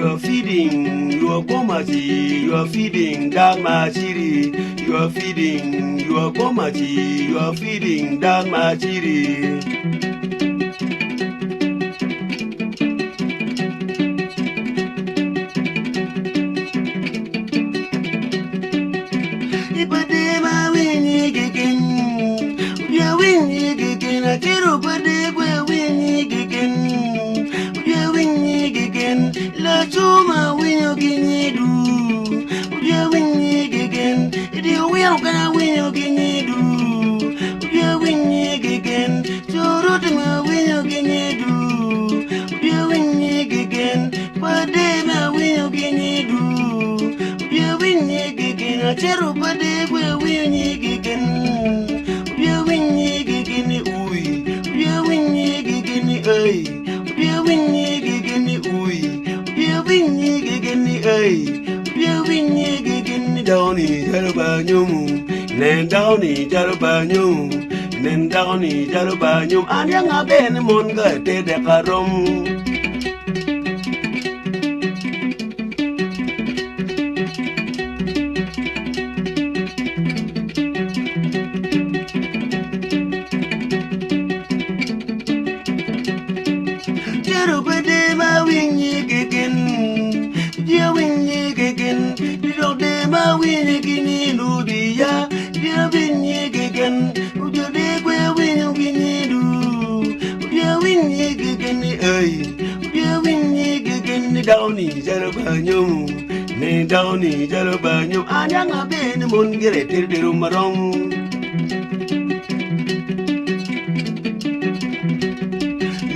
You are feeding your komachi, you are feeding Damachiri. You are feeding your komachi, you are feeding Damachiri.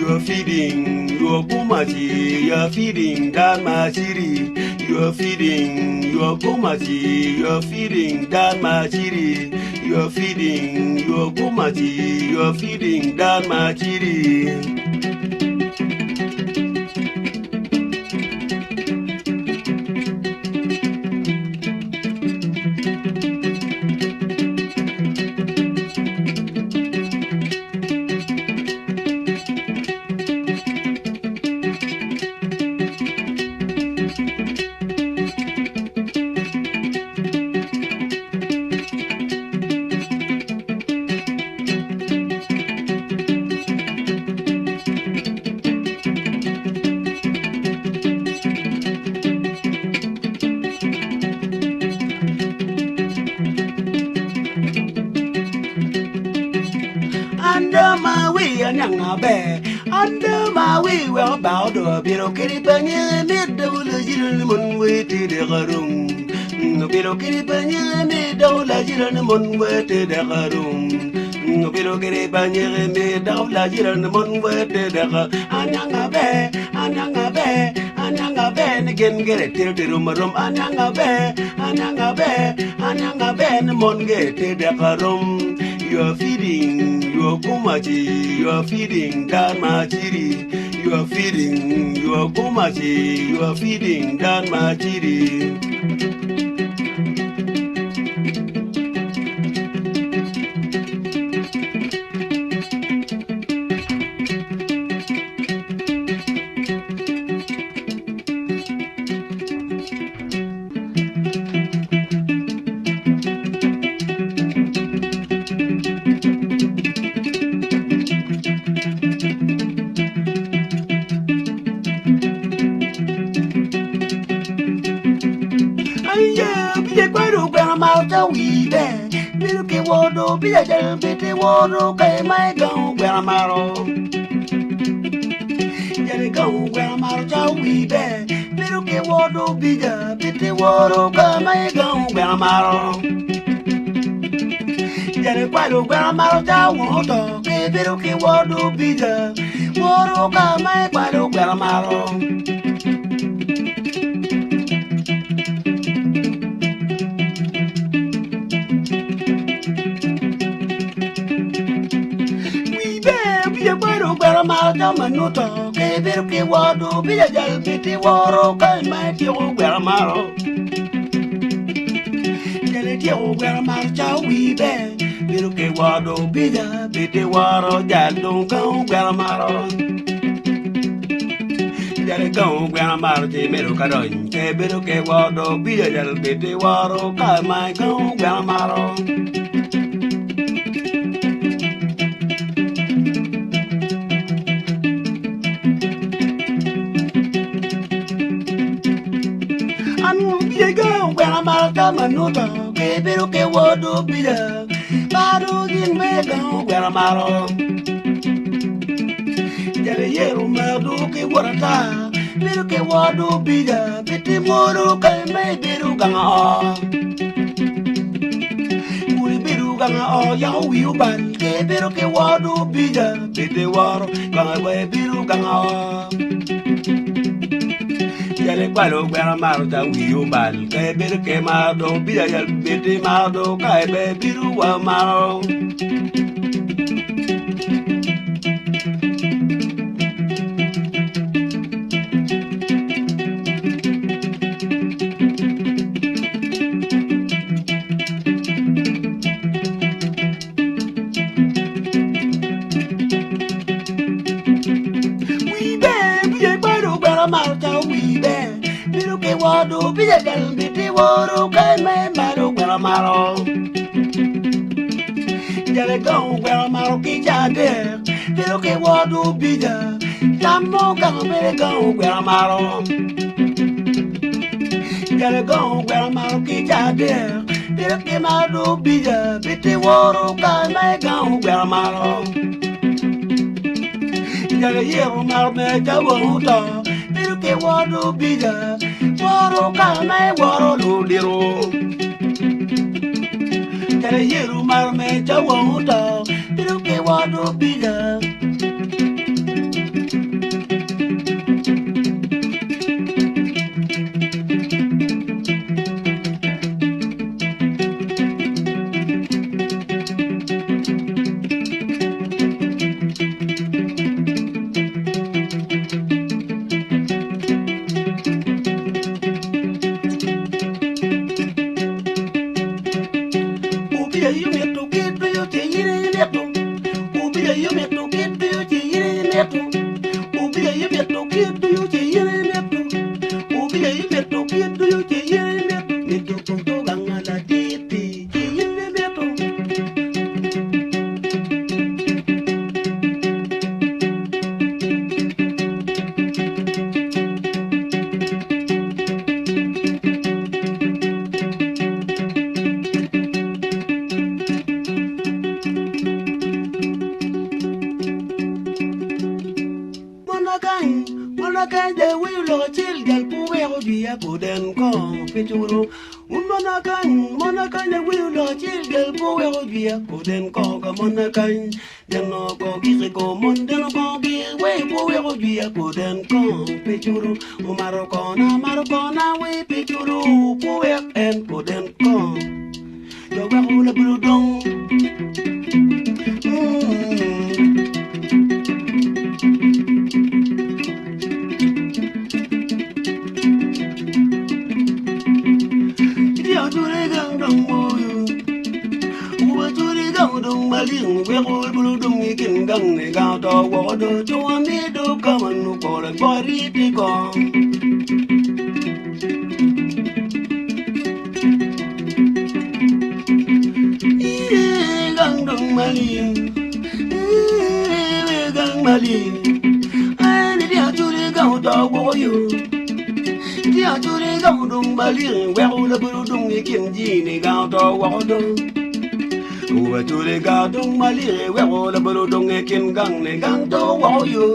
You are feeding your komachi, you are feeding Damachiri. You are feeding your komachi, you are feeding Damachiri. You are feeding your komachi, you are feeding Damachiri. Under my way, Under my way, well, bow to a bit of kitty penny, mid the moon waited the room. No bit of kitty penny, mid the moon waited the room. No bit of kitty penny, mid the moon waited the Anyanga bear, Anyanga bear, Anyanga bear, and again get it till the room, room, Anyanga bear, Anyanga bear. Aniang aber ni mon ge te dek arom. You are feeding your kumaci, you are feeding that maciri. You are feeding your kumaci, you are feeding that maciri. Bedo ki wod obija biti woro ka ma igango gweno maro. Jali kwalo gweno maro ca won oto ki bedo ki wod obija woro ka ma ikwalo gweno maro. Wi ber obija kwalo gweno maro ca manuto ki bedo ki wod obija jal biti woro ka ma ityeko gweno maro. Jal ityeko gweno maro ca wi ber bedo ki wod obija biti woro jal dong gango gweno maro. Jal igango gweno maro ci imedo ka dony ke bedo ki wod obija jal biti woro ka ma igango gweno maro. An yega gweno maro ka manuto ke bedo ke wod obila paro gin me gango gweno maro jale yero mado ke wod ata bedo ke wod obila biti moro ka me bedo gango Kuli bedo ganga o yako wi obal ke bedo ke wod obila bede woro ganga we bedo ganga o Jale kwalo gweno maro ta wi obal ke bedo ke maro do bila jal bede maro do ka e be bedo wa maro. Wi ber wiye kwero gweno malo ca wi ber bedo ki wodo biye gal biti woro ka me malo gweno malo jale gong gweno malo ki ca dek bedo ki wodo bija tam mo gang bene gong gweno malo Jale gong gweno malo ki ca dek bedo ki malo bija biti woro ka ma igango gweno malo. Jale yero malo me ca wong oto bedo ki woro bija woro ka ma iworo ludito. Jale yero malo me ca wong oto bedo ki woro bija. Do weko labolo dong. Tye acwali gang dong moyo. Acwali gang dong maling weko labolo dong i kin gang ni gang oto woko do jo amido ka ma nukore bori ti kong. Gang dong maling, gang maling, an itye acwali gang oto woko yo. Itye acwali gang dong maling, weko labolo dong i kin jini gang oto woko dong. Acwali gang dong maling, weko labolo dong i kin gang ni gang oto woko yo.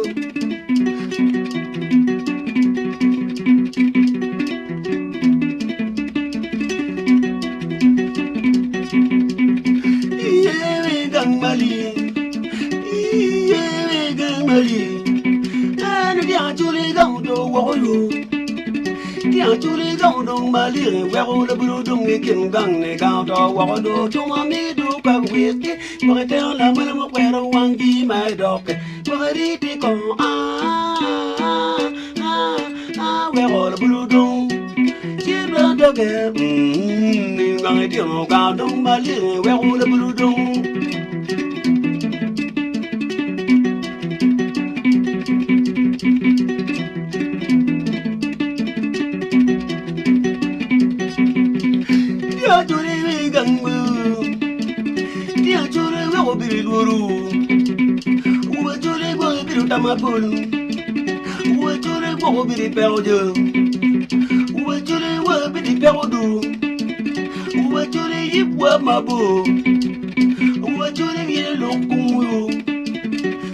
Weko labolo dong ci bene doge nang itino gang dong maling weko labolo dong. Tye acoli i gang tye acoli weko bedo lworo acoli gwok ibedo tam mapol. Wacole gwoko bedo i peko jo. Wacole wa bedo i peko do. Wacole yibwa mabor. Wacole myero lok kumulu.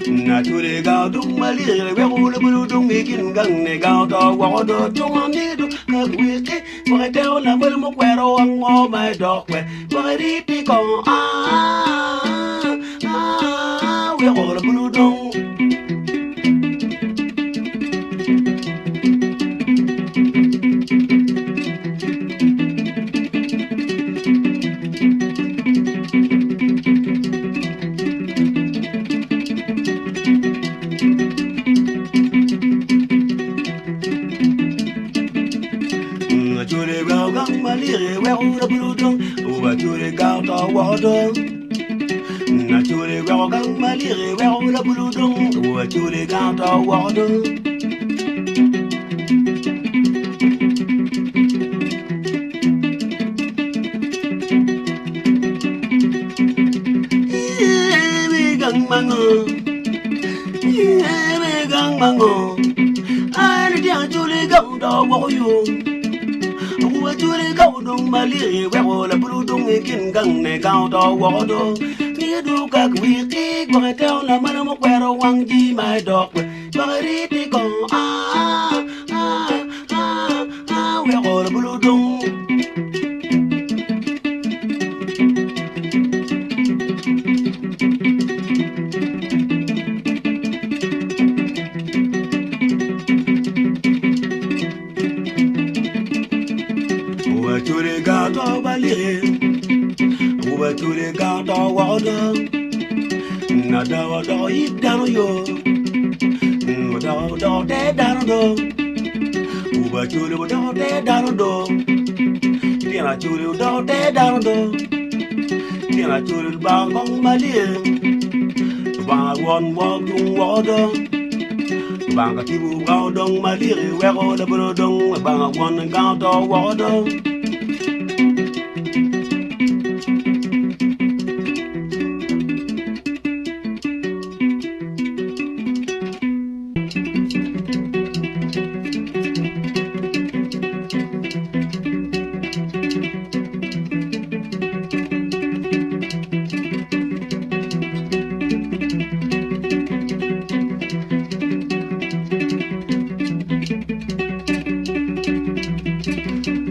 Nacole gang dong malir weko labolo dong i kin gang ne gang oto woko do tung amido ka wiki gwok iteko labolo mukwero ango ma idok kwe gwok iriti kong ah ah weko labolo dong. Acholi gang gang malir weko labolo dong Acholi gang to woko dong Acholi weko gang malir weko labolo dong Acholi gang to woko dong. Gang mango, gang mango, an tye acholi gang do woko yo. Acholi gang dong malir weko labolo dong i kin gang ne gang oto woko do. Miyo do ka wiki gwoke teo lamalo mukwero wang ji ma idok we gwoke riti kong ah ah ah ah weko labolo dong. Wacole gang to balir, wacole gang to woko do. Adoko doko yib dano yo, odoko doko te dano do. Wacole odoko te dano do, tyen acoli odoko te dano do. Tyen acoli Lubanga kong malir, Lubanga won woko tung woko do. Lubanga tipo gang odong malik weko labolo odong Lubanga won gang oto woko do.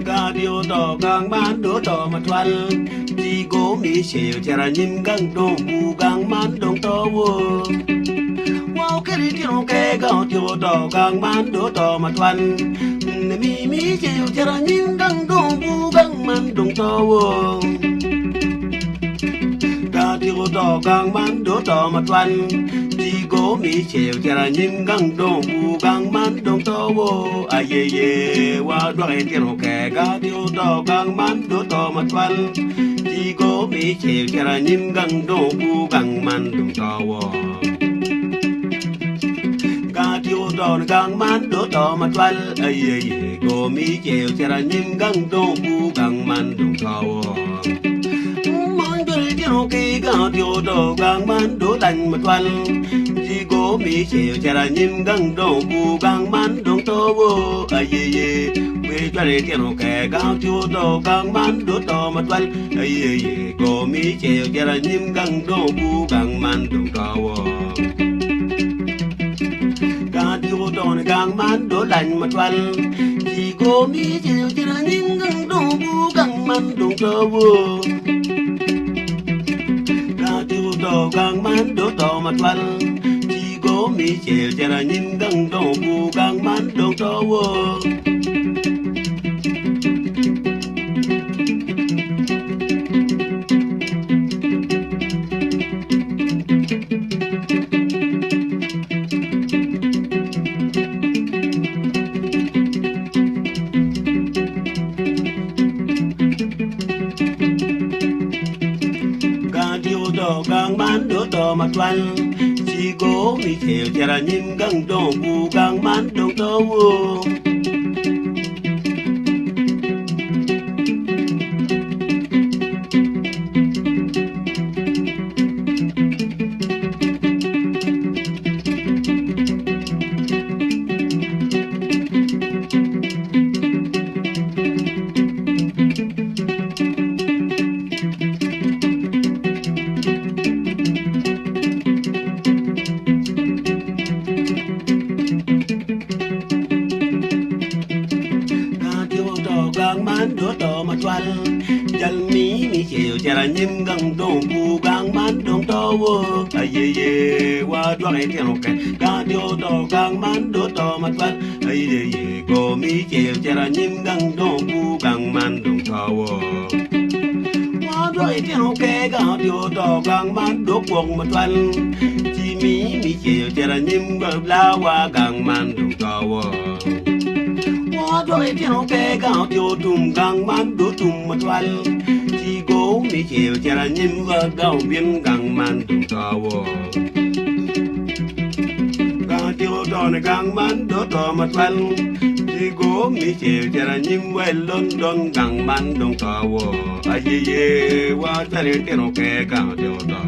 Gang tye oto gang man dong oto matwal ji go mi ceyo cito anyim gang dong bu gang man dong to wo wa okelo itino ke gang otyeko to gang man dong oto matwal mi mi ceyo cito anyim gang dong bu gang man dong to wo. to gang man do to matwal Ci go mi ceo cito anyim gang dong bu gang man dong to wo ayeye wa dwok itino ke ga ti oto gang man do to matwal Ci go mi ceo cito anyim gang dong bu gang man dong to wo Ga ti oto ni gang man do to matwal ayeye go mi ceo cito anyim gang dong bu gang man dong to wo Mon jol tino ki gang ti oto gang man do lany matwal Ci go mi ceo cito anyim gang dong bu gang man dong to wo ayeye We cwal itino ke gang ti oto gang man do to matwal ayeye go mi ceo cito anyim gang dong bu gang man dong to wo Gang ti oto ni gang man do lany matwal Ci go mi ceo cito anyim gang dong bu gang man dong to wo Gang ti oto gang man do to matwal Ci go mi ceo cito anyim gang dong bu gang man dong to wo. Gang ti oto gang man do to matwal Ci go mi ceo cito anyim gang dong bu gang man dong to wo. Gang ti oto gang man do to matwal Jal mi mi ceo cito anyim gang dong bu gang man dong to wo ayeye wa dwok itino ke gang ti oto gang man do to matwal ayeye go mi ceo cito anyim gang dong bu gang man dong to wo Wa dwok itino ke gang ti oto gang man do kwok matwal Ci mi mi ceo cito anyim gang lawa gang man dong to wo Wa dwok itino ke gang ti otum gang man do tum matwal Ci go mi ceo cito anyim gang bin gang man dong to wo Gang ti oto ni gang man do to matwal Ci go mi ceo cito anyim we London gang man dong to wo ayeye wa cwal itino ke gang ti oto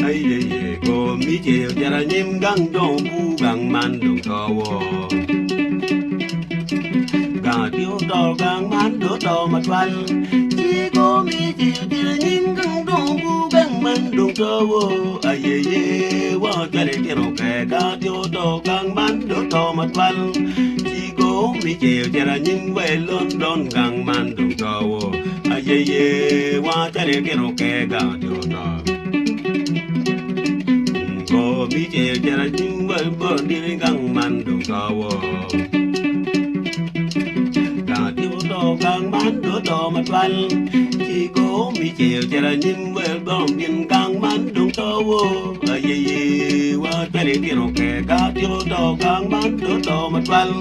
ayeye go mi ceo cito anyim gang dong bu gang man dong to wo Gang ti oto gang man do to matwal Ci go mi ceo cito anyim gang dong bu gang man dong to wo ayeye wa cwal itino ke gang ti oto gang man do to matwal Ci go mi ceo cito anyim we London gang man dong to wo ayeye wa cwal itino ke gang ti oto Go mi ceo cito anyim we bordiri gang man dong to wo Gang ti oto gang man do to matwal Ci go mi ceo cito anyim we bong bin gang man dong to wo ayeye wa cwal itino ke gang ti oto gang man do to matwal.